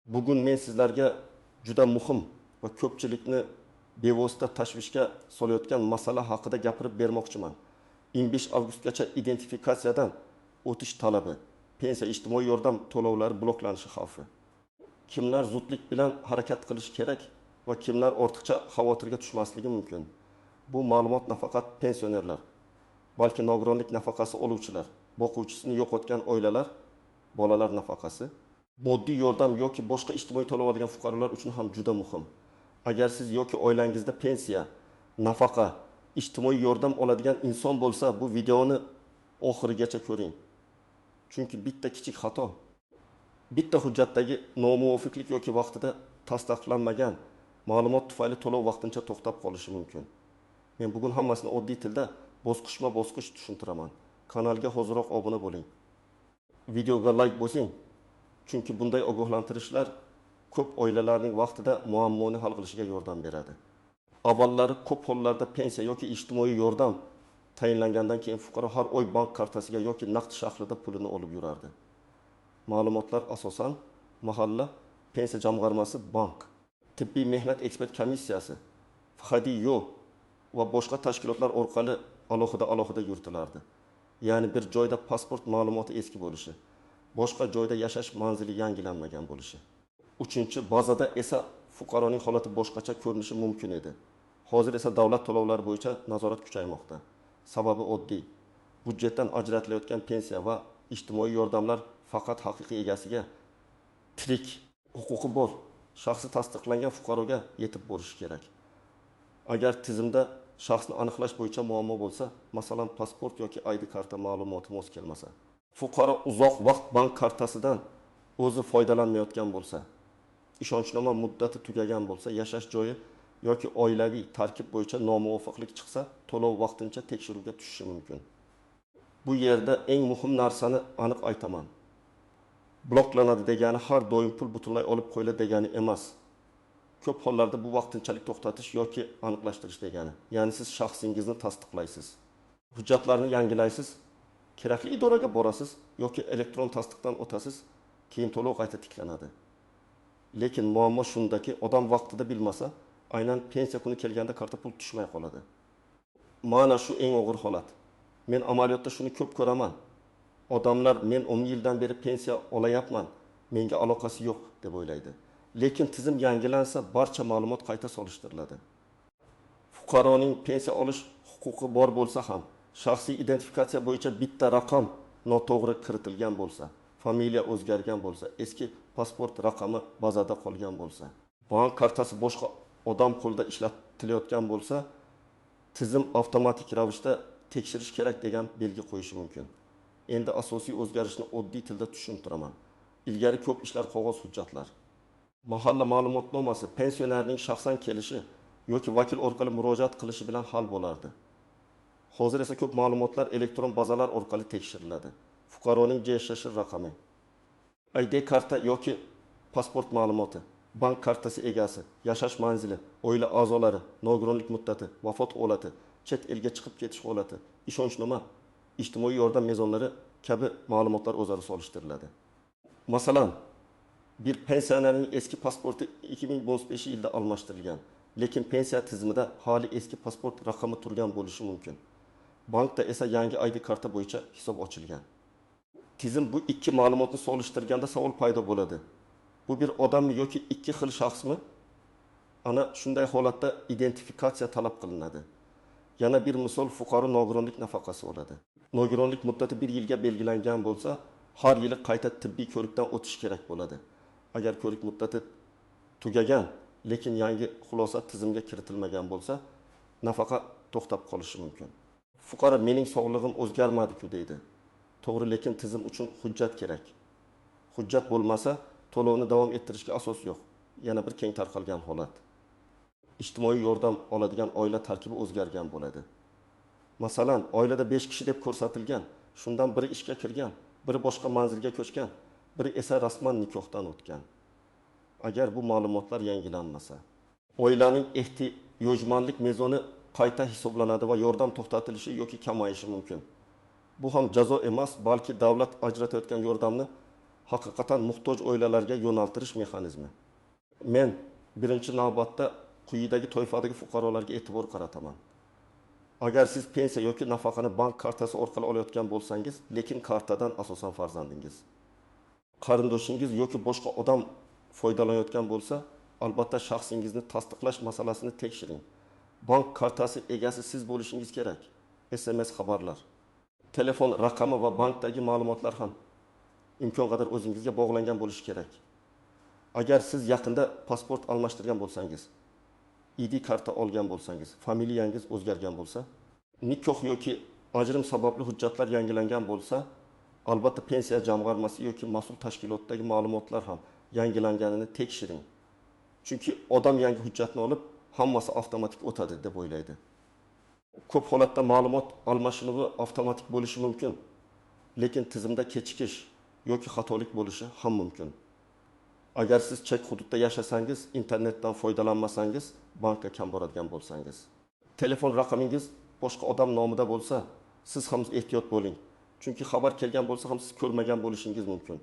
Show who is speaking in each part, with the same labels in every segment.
Speaker 1: Bugun men sizlarga juda muhim va ko'pchilikni bevosita tashvishga solayotgan masala haqida gapirib bermoqchiman: 15 avgustgacha identifikatsiyadan o'tish talabi, pensiya, ijtimoiy yordam to'lovlari bloklanishi xavfi. Kimlar zudlik bilan harakat qilishi kerak va kimlar ortiqcha xavotirga tushmasligi mumkin? Bu ma'lumot nafaqat pensionerlar, balki nogironlik nafaqasi oluvchilar, boquvchisini yo'qotgan oilalar, bolalar nafaqasi, moddiy yordam yoki boshqa ijtimoiy to'lov oladigan fuqarolar uchun ham juda muhim. Agar siz yoki oilangizda pensiya, nafaqa, ijtimoiy yordam oladigan inson bo'lsa, bu videoni oxirigacha ko'ring. Chunki bitta kichik xato, bitta hujjatdagi nomuvofiqlik yoki vaqtida tasdiqlanmagan ma'lumot tufayli to'lov vaqtincha to'xtab qolishi mumkin. Men bugun hammasini oddiy tilda bosqichma-bosqich tushuntiraman. Kanalga hoziroq obuna bo'ling. Videoga like bosing. Chunki bunday ogohlantirishlar ko'p oilalarning vaqtida muammoni hal qilishiga yordam beradi. Avvallari ko'p hollarda pensiya yoki ijtimoiy yordam tayinlangandan keyin fuqaro har oy bank kartasiga yoki naqd shaklida pulini olib yurardi. Ma'lumotlar asosan mahalla, pensiya jamg'armasi, bank, tibbiy mehnat ekspert komissiyasi, FHDYO va boshqa tashkilotlar orqali alohida-alohida yuritilardi. Ya'ni bir joyda pasport ma'lumoti eski bo'lishi, boshqa joyda yashash manzili yangilanmagan bo'lishi. Uchinchi bazada esa fuqaroning holati boshqacha ko'rinishi mumkin edi. Hozir esa davlat to'lovlari bo'yicha nazorat kuchaymoqda. Sababi oddiy. Byudjetdan ajratilayotgan pensiya va ijtimoiy yordamlar faqat haqiqiy egasiga, tirik, huquqi bor, shaxsi tasdiqlangan fuqaroga yetib borishi kerak. Agar tizimda shaxsni aniqlash bo'yicha muammo bo'lsa, masalan, pasport yoki ID karta ma'lumoti mos kelmasa, fuqaro uzoq vaqt bank kartasidan o'zi foydalanmayotgan bo'lsa, ishonchnoma muddati tugagan bo'lsa, yashash joyi yoki oilaviy tarkib bo'yicha nomuvofiqlik chiqsa, to'lov vaqtincha tekshiruvga tushishi mumkin. Bu yerda eng muhim narsani aniq aytaman. Bloklanadi degani har doim pul butunlay olib qo'yiladi degani emas. Ko'p hollarda bu vaqtinchalik to'xtatish yoki aniqlashtirish degani. Ya'ni siz shaxsingizni tasdiqlaysiz. Hujjatlarni yangilaysiz, kerakli idoraga borasiz yoki elektron tasdiqdan o'tasiz, keyin to'lov qayta tiklanadi. Lekin muammo shundaki, odam vaqtida bilmasa, aynan pensiya kuni kelganda karta pul tushmay qoladi. Mana shu eng og'ir holat. Men amaliyotda shuni ko'p ko'raman. Odamlar men 10 yildan beri pensiya olayapman, menga aloqasi yo'q deb o'ylaydi. Lekin tizim yangilansa, barcha ma'lumot qayta solishtiriladi. Fuqaroning pensiya olish huquqi bor bo'lsa ham, shaxsiy identifikatsiya bo'yicha bitta raqam noto'g'ri kiritilgan bo'lsa, familiya o'zgargan bo'lsa, eski pasport raqami bazada qolgan bo'lsa, bank kartasi boshqa odam qo'lida ishlatilayotgan bo'lsa, tizim avtomatik ravishda tekshirish kerak degan belgi qo'yishi mumkin. Endi asosiy o'zgarishni oddiy tilda tushuntiraman. Ilgari ko'p ishlar qog'oz hujjatlar. Mahalla ma'lumotnomasi pensionerning shaxsan kelishi yoki vakil orqali murojaat qilishi bilan hal bo'lardi. Hozir esa ko'p ma'lumotlar elektron bazalar orqali tekshiriladi. Fuqaroning JSH raqami, ID karta yoki pasport ma'lumoti, bank kartasi egasi, yashash manzili, oila a'zolari, nogironlik muddati, vafot holati, chet elga chiqib ketish holati, ishonchnoma, ijtimoiy yordam mezonlari kabi ma'lumotlar o'zaro solishtiriladi. Masalan, bir pensionerning eski pasporti 2015-yilda almashtirilgan, lekin pensiya tizimida hali eski pasport raqami turgan bo'lishi mumkin. Bankda esa yangi ID karta bo'yicha hisob ochilgan. Tizim bu ikki ma'lumotni solishtirganda savol paydo bo'ladi. Bu bir odammi yoki ikki xil shaxsmi? Ana shunday holatda identifikatsiya talab qilinadi. Yana bir misol, fuqaro nogironlik nafaqasi oladi. Nogironlik muddati 1 yilga belgilangan bo'lsa, har yili qayta tibbiy ko'rikdan o'tish kerak bo'ladi. Agar ko'rik muddati tugagan, lekin yangi xulosa tizimga kiritilmagan bo'lsa, nafaqa to'xtab qolishi mumkin. Fuqaro mening sog'lig'im o'zgarmadi-ku deydi. To'g'ri, lekin tizim uchun hujjat kerak. Hujjat bo'lmasa, to'lovni davom ettirishga asos yo'q. Yana bir keng tarqalgan holat. Ijtimoiy yordam oladigan oila tarkibi o'zgargan bo'ladi. Masalan, oilada 5 kishi deb ko'rsatilgan, shundan biri ishga kirgan, biri boshqa manzilga ko'chgan, biri esa rasman nikohdan o'tgan. Agar bu ma'lumotlar yangilanmasa, oilaning ehtiyojmandlik mezoni qayta hisoblanadi va yordam to'xtatilishi yoki kamayishi mumkin. Bu ham jazo emas, balki davlat ajratayotgan yordamni haqiqatan muhtoj oilalarga yo'naltirish mexanizmi. Men birinchi navbatda quyidagi toifadagi fuqarolarga e'tibor qarataman. Agar siz pensiya yoki nafaqani bank kartasi orqali olayotgan bo'lsangiz, lekin kartadan asosan farzandingiz, qarindoshingiz yoki boshqa odam foydalanayotgan bo'lsa, albatta shaxsingizni tasdiqlash masalasini tekshiring. Bank kartasi egasi siz bo'lishingiz kerak. SMS xabarlar, telefon raqami va bankdagi ma'lumotlar ham imkon qadar o'zingizga bog'langan bo'lishi kerak. Agar siz yaqinda pasport almashtirgan bo'lsangiz, ID karta olgan bo'lsangiz, familiyangiz o'zgargan bo'lsa, nikoh yoki ajrim sababli hujjatlar yangilangan bo'lsa, albatta pensiya jamg'armasi yoki mas'ul tashkilotdagi ma'lumotlar ham yangilanganini tekshiring. Chunki odam yangi hujjatni olib, hammasi avtomatik o'tadi deb o'ylaydi. Ko'p holatda ma'lumot almashinuvi avtomatik bo'lishi mumkin, lekin tizimda kechikish yoki xatolik bo'lishi ham mumkin. Agar siz chek hududda yashasangiz, internetdan foydalanmasangiz, bankka kam boradigan bo'lsangiz, telefon raqamingiz boshqa odam nomida bo'lsa, siz ham ehtiyot bo'ling. Chunki xabar kelgan bo'lsa ham siz ko'rmagan bo'lishingiz mumkin.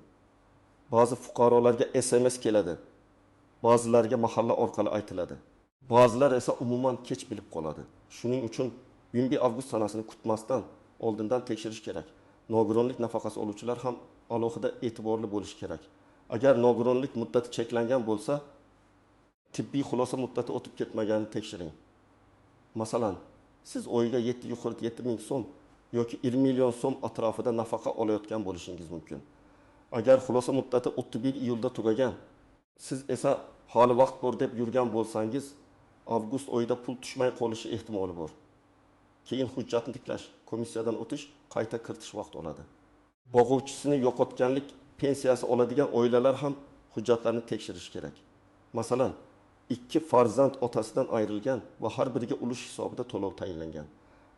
Speaker 1: Ba'zi fuqarolarga SMS keladi, ba'zilarga mahalla orqali aytiladi. Ba'zilar esa umuman kech bilib qoladi. Shuning uchun 21 avgust sanasini kutmasdan oldindan tekshirish kerak. Nogironlik nafaqasi oluvchilar ham alohida e'tiborli bo'lishi kerak. Agar nogironlik muddati cheklangan bo'lsa, tibbiy xulosa muddati o'tib ketmaganini tekshiring. Masalan, siz oyiga 747 ming so'm yoki 1 million so'm atrofida nafaqa olayotgan bo'lishingiz mumkin. Agar xulosa muddati 31 iyulda tugagan, siz esa hali vaqt bor deb yurgan bo'lsangiz, avgust oyida pul tushmay qolishi ehtimoli bor. Keyin hujjatni tiklash, komissiyadan o'tish, qayta kiritish vaqt oladi. Boquvchisini yo'qotganlik pensiyasi oladigan oilalar ham hujjatlarni tekshirish kerak. Masalan, 2 farzand otasidan ayrilgan va har biriga ulush hisobida to'lov tayinlangan.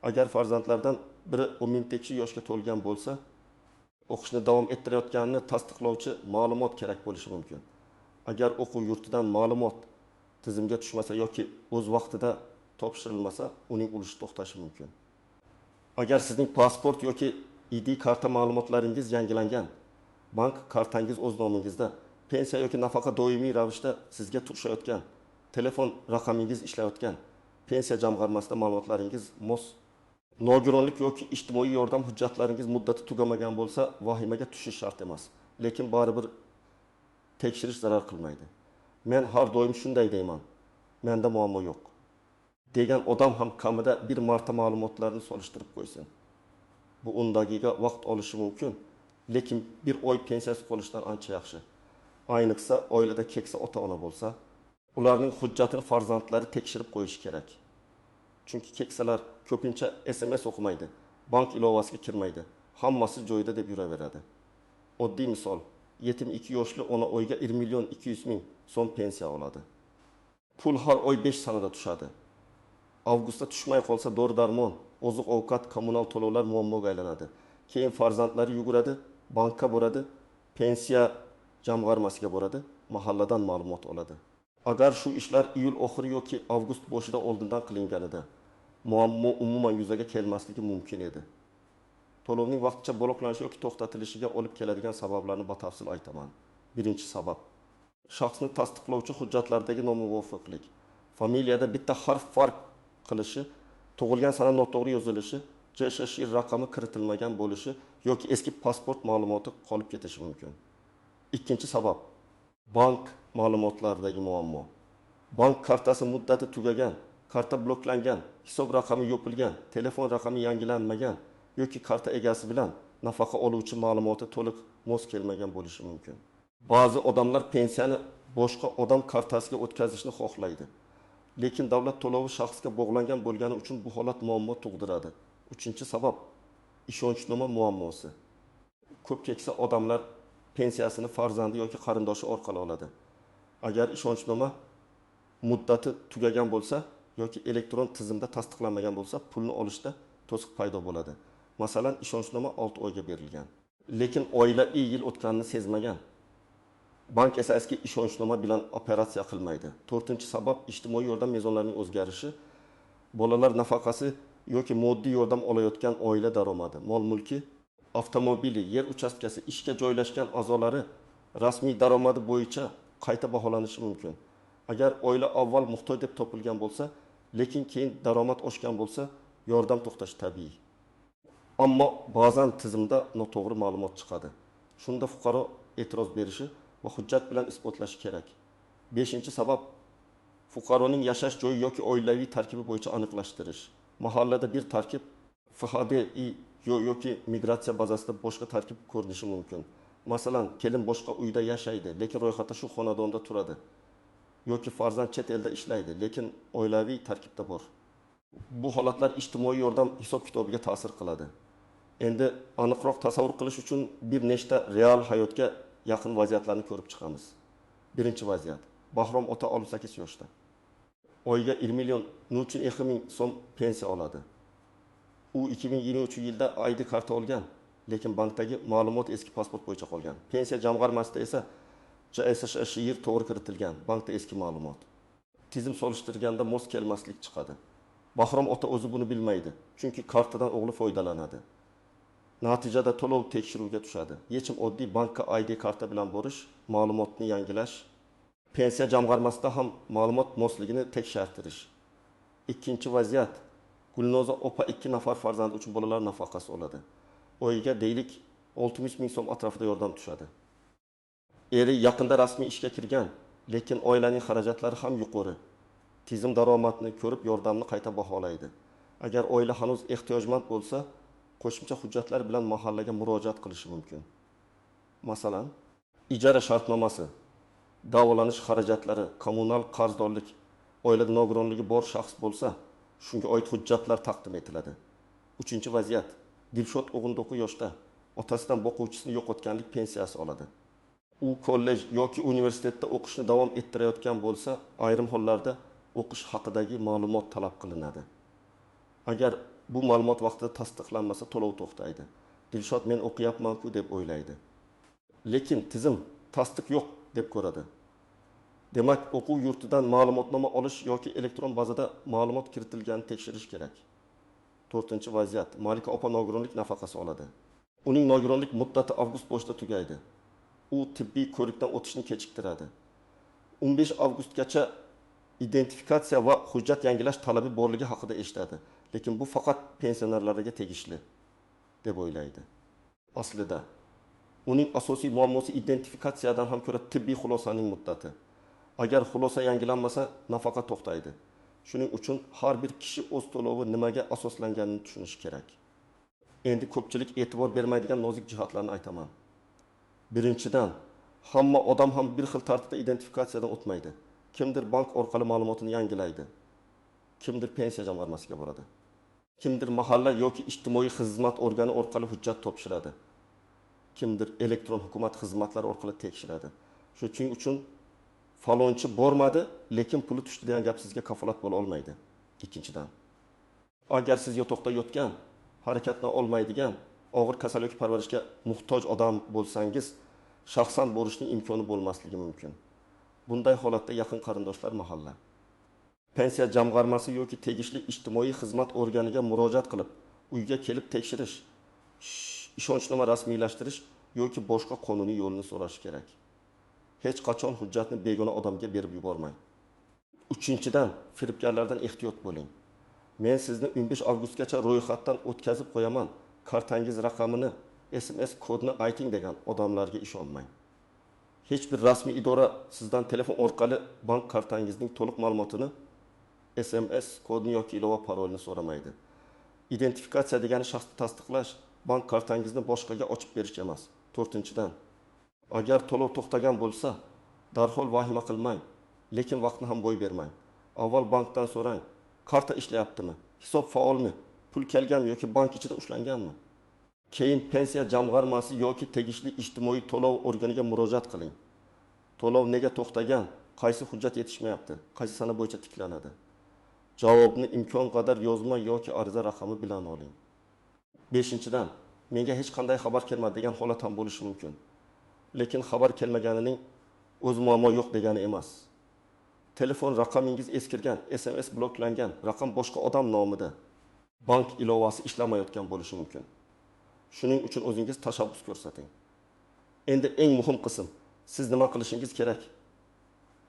Speaker 1: Agar farzandlardan biri 18 yoshga to'lgan bo'lsa, o'qishni davom ettirayotganini tasdiqlovchi ma'lumot kerak bo'lishi mumkin. Agar o'quv yurtidan ma'lumot tizimga tushmasa yoki o'z vaqtida topshirilmasa, uning ulushi to'xtashi mumkin. Agar sizning pasport yoki ID karta ma'lumotlaringiz yangilangan, bank kartangiz o'z nomingizda, pensiya yoki nafaqa doimiy ravishda sizga tushayotgan, telefon raqamingiz ishlayotgan, pensiya jamg'armasida ma'lumotlaringiz mos, nogironlik yoki ijtimoiy yordam hujjatlaringiz muddati tugamagan bo'lsa, vahimaga tushish shart emas, lekin baribir tekshirish zarar qilmaydi. Men har doim shunday deyman, menda muammo yo'q degan odam ham kamida bir marta ma'lumotlarni solishtirib qo'ysin. Bu 10 daqiqa vaqt olishi mumkin, lekin bir oy pensiyasi qolishdan ancha yaxshi. Ayniqsa oilada keksa ota-ona bo'lsa, ularning hujjatini farzandlari tekshirib qo'yishi kerak. Chunki keksalar ko'pincha SMS o'qimaydi, bank ilovasiga kirmaydi, hammasi joyida deb yuraveradi. Oddiy misol, 72 yoshli ona oyga 1 million 200 ming so'm pensiya oladi. Pul har oy 5 sanada tushadi. Avgustda tushmay qolsa dori-darmon, oziq-ovqat, kommunal to'lovlar muammoga aylanadi. Keyin farzandlari yuguradi, bankka boradi, pensiya jamg'armasiga boradi, mahalladan ma'lumot oladi. Agar shu ishlar iyul oxiri yoki avgust boshida oldindan qilinganida, muammo umuman yuzaga kelmasligi mumkin edi. To'lovning vaqtincha bloklanishi yoki to'xtatilishiga olib keladigan sabablarni batafsil aytaman. Birinchi sabab: shaxsni tasdiqlovchi hujjatlardagi nomuvofiqlik. Familiyada bitta harf farq qilishi, tug'ilgan sana noto'g'ri yozilishi, JSH raqami kiritilmagan bo'lishi yoki eski pasport ma'lumoti qolib ketishi mumkin. Ikkinchi sabab: bank ma'lumotlaridagi muammo. Bank kartasi muddati tugagan, karta bloklangan, hisob raqami yopilgan, telefon raqami yangilanmagan yoki karta egasi bilan nafaqa oluvchi ma'lumoti to'liq mos kelmagan bo'lishi mumkin. Ba'zi odamlar pensiyani boshqa odam kartasiga o'tkazishni xohlaydi. Lekin davlat to'lovi shaxsga bog'langan bo'lgani uchun bu holat muammo tug'diradi. Uchinchi sabab: ishonchnoma muammosi. Ko'p keksa odamlar pensiyasini farzandi yoki qarindoshi orqali oladi. Agar ishonchnoma muddati tugagan bo'lsa yoki elektron tizimda tasdiqlanmagan bo'lsa, pulni olishda to'siq paydo bo'ladi. Masalan, ishonchnoma 6 oyga berilgan, lekin oila yil o'tganini sezmagan. Bank esa eski ishonchnoma bilan operatsiya qilmaydi. To'rtinchi sabab: ijtimoiy yordam mezonlarining o'zgarishi, bolalar nafaqasi yoki moddiy yordam olayotgan oila daromadi, mol-mulki, Avtomobili, yer uchastkasi, ishga joylashgan a'zolari rasmiy daromadi bo'yicha qayta baholanishi mumkin. Agar oila avval muhtoj deb topilgan bo'lsa, lekin keyin daromad oshgan bo'lsa, yordam to'xtashi tabiiy. Ammo ba'zan tizimda noto'g'ri ma'lumot chiqadi. Shunda fuqaro e'tiroz berishi va hujjat bilan isbotlashi kerak. Beshinchi sabab fuqaroning yashash joyi yoki oilaviy tarkibi bo'yicha aniqlashtirish. Mahallada bir tarkib FHDI yoki migratsiya bazasida boshqa tarkib ko'rinishi mumkin. Masalan, kelin boshqa uyda yashaydi, lekin ro'yxatda shu xonadonda turadi. Yoki farzand chet elda ishlaydi, lekin oilaviy tarkibda bor. Bu holatlar ijtimoiy yordam hisob-kitobiga ta'sir qiladi. Endi aniqroq tasavvur qilish uchun bir nechta real hayotga yaqin vaziyatlarni ko'rib chiqamiz. Birinchi vaziyat. Bahrom ota 68 yoshda. Oyiga 1 million 0,2 ming so'm pensiya oladi. U 2023-yilda ID karta olgan, lekin bankdagi ma'lumot eski pasport bo'yicha qolgan. Pensiya jamg'armasida esa JSSh to'g'ri kiritilgan, bankda eski ma'lumot. Tizim solishtirganda mos kelmaslik chiqadi. Bahrom ota o'zi buni bilmaydi, chunki kartadan o'g'li foydalanadi. Natijada to'lov tekshiruvga tushadi. Yechim oddiy: bankka ID karta bilan borish, ma'lumotni yangilash, pensiya jamg'armasida ham ma'lumot mosligini tekshirtirish. Ikkinchi vaziyat. Gulnoza opa 2 nafar farzandi uchun bolalar nafaqasi oladi. Oyiga deylik 60 ming so'm atrofida yordam tushadi. Eri yaqinda rasmiy ishga kirgan, lekin oilaning xarajatlari ham yuqori. Tizim daromadni ko'rib yordamni qayta baholaydi. Agar oila hanuz ehtiyojmand bo'lsa, qo'shimcha hujjatlar bilan mahallaga murojaat qilishi mumkin. Masalan, ijara shartnomasi, davolanish xarajatlari, kommunal qarzdorlik, oilada nogironligi bor shaxs bo'lsa, shunga oid hujjatlar taqdim etiladi. Uchinchi vaziyat. Dilshod 19 yoshda, otasidan boquvchisini yo'qotganlik pensiyasi oladi. U kollej yoki universitetda o'qishni davom ettirayotgan bo'lsa, ayrim hollarda o'qish haqidagi ma'lumot talab qilinadi. Agar bu ma'lumot vaqtida tasdiqlanmasa, to'lov to'xtaydi. Dilshod men o'qiyapman-ku deb o'ylaydi. Lekin tizim tasdiq yo'q deb ko'radi. Demak, o'quv yurtidan ma'lumotnoma olish yoki elektron bazada ma'lumot kiritilganini tekshirish kerak. To'rtinchi vaziyat. Malika opa nogironlik nafaqasi oladi. Uning nogironlik muddati avgust boshida tugaydi. U tibbiy ko'rikdan o'tishni kechiktiradi. 15 avgustgacha identifikatsiya va hujjat yangilash talabi borligi haqida eshitadi. Lekin bu faqat pensionerlarga tegishli deb o'ylaydi. Aslida uning asosiy muammosi identifikatsiyadan ham ko'ra tibbiy xulosaning muddati. Agar xulosa yangilanmasa, nafaqa to'xtaydi. Shuning uchun har bir kishi o'z to'lovi nimaga asoslanganini tushunishi kerak. Endi ko'pchilik e'tibor bermaydigan nozik jihatlarni aytaman. Birinchidan, hamma odam ham bir xil tartibda identifikatsiyadan o'tmaydi. Kimdir bank orqali ma'lumotini yangilaydi. Kimdir pensiya jamg'armasiga boradi. Kimdir mahalla yoki ijtimoiy xizmat organi orqali hujjat topshiradi. Kimdir elektron hukumat xizmatlari orqali tekshiradi. Shuning uchun falonchi bormadi, lekin puli tushdi degan gap sizga kafolat bo'la olmaydi. Ikkinchidan, agar siz yotoqda yotgan, harakatlana olmaydigan, og'ir kasal yoki parvarishga muhtoj odam bo'lsangiz, shaxsan borishning imkoni bo'lmasligi mumkin. Bunday holatda yaqin qarindoshlar, mahalla, pensiya jamg'armasi yoki tegishli ijtimoiy xizmat organiga murojaat qilib, uyga kelib tekshirish, ishonchnoma rasmiylashtirish yoki boshqa qonuniy yo'lni so'rash kerak. Hech qachon hujjatni begona odamga berib yubormang. Uchinchidan, firibgarlardan ehtiyot bo'ling. Men sizni 15 avgustgacha ro'yxatdan o'tkazib qo'yaman, kartangiz raqamini, SMS kodini ayting degan odamlarga ishonmang. Hech bir rasmiy idora sizdan telefon orqali bank kartangizning to'liq ma'lumotini, SMS kodini yoki ilova parolini so'ramaydi. Identifikatsiya degani shaxsni tasdiqlash, bank kartangizni boshqaga ochib berish emas. To'rtinchidan, agar to'lov to'xtagan bo'lsa, darhol vahima qilmang, lekin vaqtni ham bo'y bermang. Avval bankdan so'rang, karta ishlayaptimi, hisob faolmi, pul kelganmi yoki bank ichida ushlanganmi? Keyin pensiya jamg'armasi yoki tegishli ijtimoiy to'lov organiga murojaat qiling. To'lov nega to'xtagan, qaysi hujjat yetishmayapti, qaysi sana bo'yicha tiklanadi? Javobni imkon qadar yozma yoki ariza raqami bilan oling. Beshinchidan, menga hech qanday xabar kelmadi degan holat ham bo'lishi mumkin. Lekin xabar kelmaganining o'z muammo yo'q degani emas. Telefon raqamingiz eskirgan, SMS bloklangan, raqam boshqa odam nomida, bank ilovasi ishlamayotgan bo'lishi mumkin. Shuning uchun o'zingiz tashabbus ko'rsating. Endi eng muhim qism: siz nima qilishingiz kerak?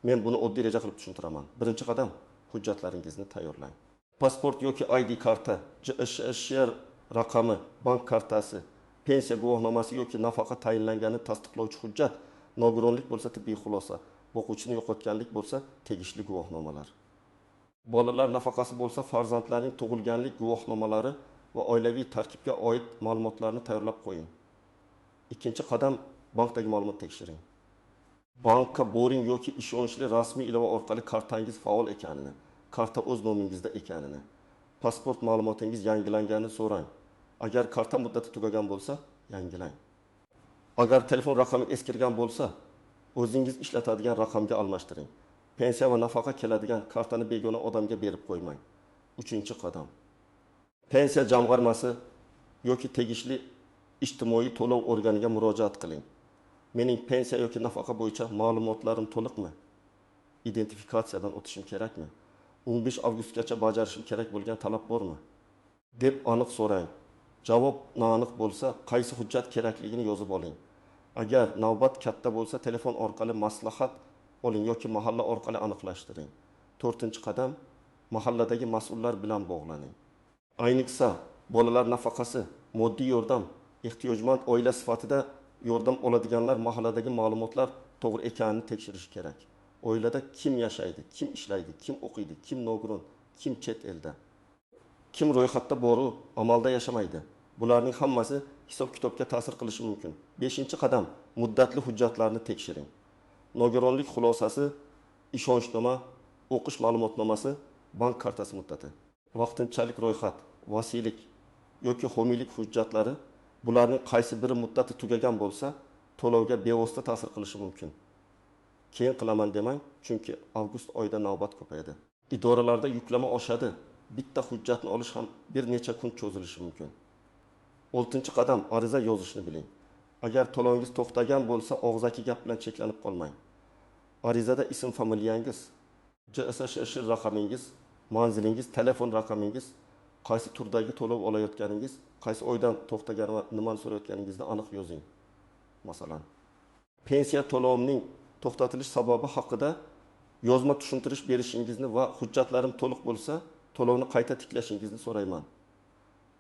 Speaker 1: Men buni oddiy reja qilib tushuntiraman. Birinchi qadam: hujjatlaringizni tayyorlang. Pasport yoki ID karta, JSShR raqami, bank kartasi, pensiya guvohnomasi yoki nafaqa tayinlanganini tasdiqlovchi hujjat, nogironlik bo'lsa tibbiy xulosa, boquvchisini yo'qotganlik bo'lsa tegishli guvohnomalar. Bolalar nafaqasi bo'lsa farzandlarning tug'ilganlik guvohnomalari va oilaviy tarkibga oid ma'lumotlarni tayyorlab qo'ying. Ikkinchi qadam: bankdagi ma'lumot tekshiring. Bankka boring yoki ishonchli rasmiy ilova orqali kartangiz faol ekanini, karta o'z nomingizda ekanini, pasport ma'lumotingiz yangilanganini so'rang. Agar karta muddati tugagan bo'lsa, yangilang. Agar telefon raqami eskirgan bo'lsa, o'zingiz ishlatadigan raqamga almashtiring. Pensiya va nafaqa keladigan kartani begona odamga berib qo'ymang. Uchinchi qadam: Pensiya jamg'armasi yoki tegishli ijtimoiy to'lov organiga murojaat qiling. Mening pensiya yoki nafaqa bo'yicha ma'lumotlarim to'liqmi? Identifikatsiyadan o'tishim kerakmi? 15 avgustgacha bajarishim kerak bo'lgan talab bormi? Deb aniq so'rang. Javob noaniq bo'lsa, qaysi hujjat kerakligini yozib oling. Agar navbat katta bo'lsa, telefon orqali maslahat oling yoki mahalla orqali aniqlashtiring. To'rtinchi qadam: mahalladagi mas'ullar bilan bog'laning. Ayniqsa, bolalar nafaqasi, moddiy yordam, ehtiyojmand oila sifatida yordam oladiganlar mahalladagi ma'lumotlar to'g'ri ekanini tekshirishi kerak. Oilada kim yashaydi, kim ishlaydi, kim o'qiydi, kim nogiron, kim chet elda. Kim ro'yxatda boru amalda yashamaydi. Bularning hammasi hisob-kitobga ta'sir qilishi mumkin. Beshinchi qadam: muddatli hujjatlarni tekshiring. Nogironlik xulosasi, ishonchnoma, o'qish ma'lumotnomasi, bank kartasi muddati. Vaqtinchalik ro'yxat, vasiylik yoki homiylik hujjatlari bularning qaysi biri muddati tugagan bo'lsa, to'lovga bevosita ta'sir qilishi mumkin. Keyin qilaman demang, chunki avgust oyida navbat ko'payadi. Idoralarda yuklama oshadi. Bitta hujjatni olish ham bir necha kun cho'zilishi mumkin. Oltinchi qadam: ariza yozishni biling. Agar to'lovingiz to'xtagan bo'lsa, og'zaki gap bilan cheklanib qolmang. Arizada ism, familiyangiz, JSShR raqamingiz, manzilingiz, telefon raqamingiz, qaysi turdagi to'lov olayotganingiz, qaysi oydan to'xtagani va nimani so'rayotganingizni aniq yozing. Masalan, pensiya to'lovimning to'xtatilish sababi haqida yozma tushuntirish berishingizni va hujjatlarim to'liq bo'lsa, to'lovni qayta tiklashingizni so'rayman.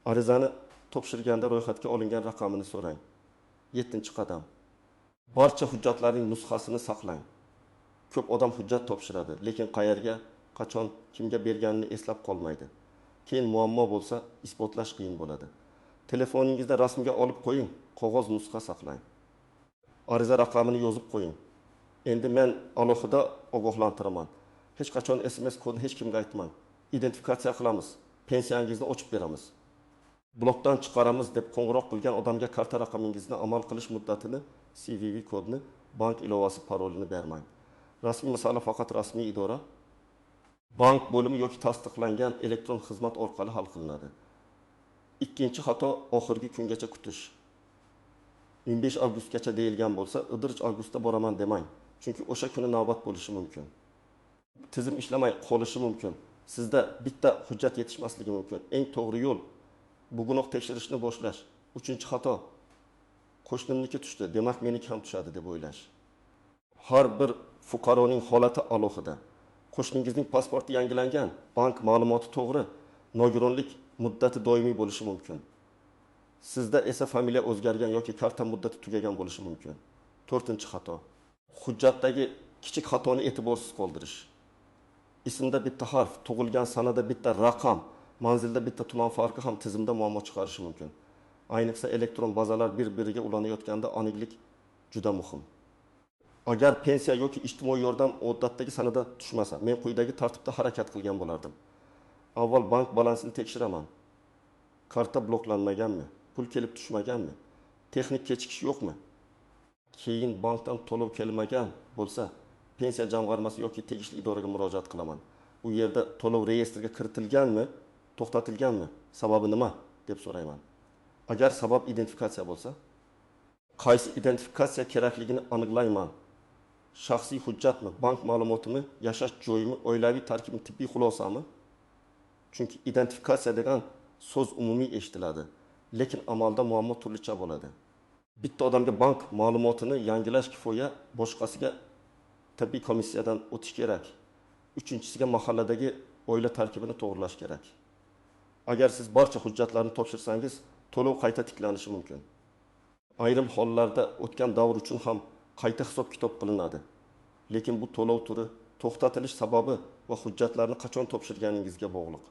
Speaker 1: Arizani topshirganda ro'yxatga olingan raqamini so'rang. Yettinchi qadam: barcha hujjatlarning nusxasini saqlang. Ko'p odam hujjat topshiradi, lekin qayerga, qachon, kimga berganini eslab qolmaydi. Keyin muammo bo'lsa, isbotlash qiyin bo'ladi. Telefoningizda rasmga olib qo'ying, qog'oz nusxa saqlang. Ariza raqamini yozib qo'ying. Endi men alohida ogohlantiraman. Hech qachon SMS kodini hech kimga aytmang. Identifikatsiya qilamiz, pensiyangizni ochib beramiz, blokdan chiqaramiz deb qo'ng'iroq qilgan odamga karta raqamingizni, amal qilish muddatini, CVV kodini, bank ilovasi parolini bermang. Rasmiy masala faqat rasmiy idora, bank bo'limi yoki tasdiqlangan elektron xizmat orqali hal qilinadi. Ikkinchi xato: oxirgi kungacha kutish. 15 avgustgacha deyilgan bo'lsa, 1 avgustda boraman demang, chunki o'sha kuni navbat bo'lishi mumkin. Tizim ishlamay qolishi mumkin. Sizda bitta hujjat yetishmasligi mumkin. Eng to'g'ri yo'l bugunoq tekshirishni boshlash. Uchinchi xato: qo'shnimniki tushdi, demak meniki ham tushadi deb o'ylash. Har bir fuqaroning holati alohida. Qo'shningizning pasporti yangilangan, bank ma'lumoti to'g'ri, nogironlik muddati doimiy bo'lishi mumkin. Sizda esa familiya o'zgargan yoki karta muddati tugagan bo'lishi mumkin. To'rtinchi xato: hujjatdagi kichik xatoni e'tiborsiz qoldirish. Ismda bitta harf, tug'ilgan sanada bitta raqam, manzilda bitta tuman farqi ham tizimda muammo chiqarishi mumkin. Ayniqsa elektron bazalar bir-biriga ulanayotganda aniqlik juda muhim. Agar pensiya yoki ijtimoiy yordam odatdagi sanada tushmasa, men quyidagi tartibda harakat qilgan bo'lardim. Avval bank balansini tekshiraman. Karta bloklanmaganmi? Pul kelib tushmaganmi? Texnik kechikish yo'qmi? Keyin bankdan to'lov kelmagan bo'lsa, pensiya jamg'armasi yoki tegishli idoraga murojaat qilaman. U yerda to'lov reyestrga kiritilganmi, to'xtatilganmi, sababi nima deb so'rayman. Agar sabab identifikatsiya bo'lsa, qaysi identifikatsiya kerakligini aniqlayman. Shaxsiy hujjatmi, bank ma'lumotimi, yashash joyimi, oilaviy tarkibmi, tibbiy xulosami? Chunki identifikatsiya degan so'z umumiy eshitiladi. Lekin amalda muammo turlicha bo'ladi. Bitta odamga bank ma'lumotini yangilash kifoya, boshqasiga tibbiy komissiyadan o'tish kerak, uchinchisiga mahalladagi oila tarkibini to'g'rilash kerak. Agar siz barcha hujjatlarni topshirsangiz, to'lov qayta tiklanishi mumkin. Ayrim hollarda o'tgan davr uchun ham qayta hisob-kitob qilinadi. Lekin bu to'lov turi, to'xtatilish sababi va hujjatlarni qachon topshirganingizga bog'liq.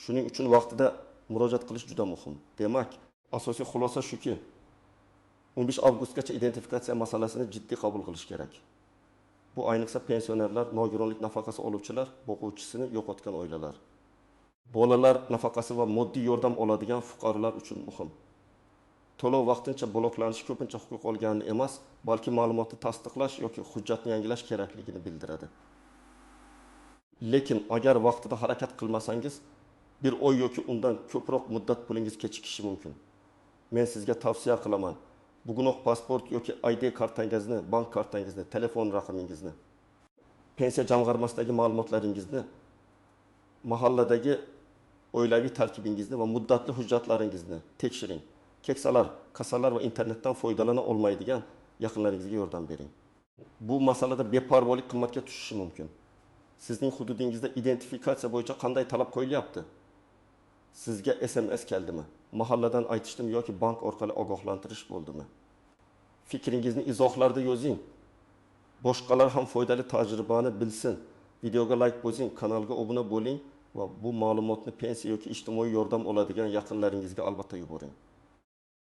Speaker 1: Shuning uchun vaqtida murojaat qilish juda muhim. Demak, asosiy xulosa shuki, 15 avgustgacha identifikatsiya masalasini jiddiy qabul qilish kerak. Bu ayniqsa pensionerlar, nogironlik nafaqasi oluvchilar, boquvchisini yo'qotgan oilalar, bolalar nafaqasi va moddiy yordam oladigan fuqarolar uchun muhim. To'lov vaqtincha bloklanishi ko'pincha huquq olganini emas, balki ma'lumotni tasdiqlash yoki hujjatni yangilash kerakligini bildiradi. Lekin agar vaqtida harakat qilmasangiz, bir oy yoki undan ko'proq muddat pulingiz kechikishi mumkin. Men sizga tavsiya qilaman. Bugunoq pasport yoki ID kartangizni, bank kartangizni, telefon raqamingizni, pensiya jamg'armasidagi ma'lumotlaringizni, mahalladagi oilaviy tarkibingizni va muddatli hujjatlaringizni tekshiring. Keksalar, kasallar va internetdan foydalana olmaydigan yaqinlaringizga yordam bering. Bu masalada beparvolik qimmatga tushishi mumkin. Sizning hududingizda identifikatsiya bo'yicha qanday talab qo'yilyapti? Sizga SMS keldimi? Mahalladan aytishdimi yoki bank orqali ogohlantirish bo'ldimi? Fikringizni izohlarda yozing. Boshqalar ham foydali tajribani bilsin. Videoga like bosing, kanalga obuna bo'ling va bu ma'lumotni pensiya yoki ijtimoiy yordam oladigan yaqinlaringizga albatta yuboring.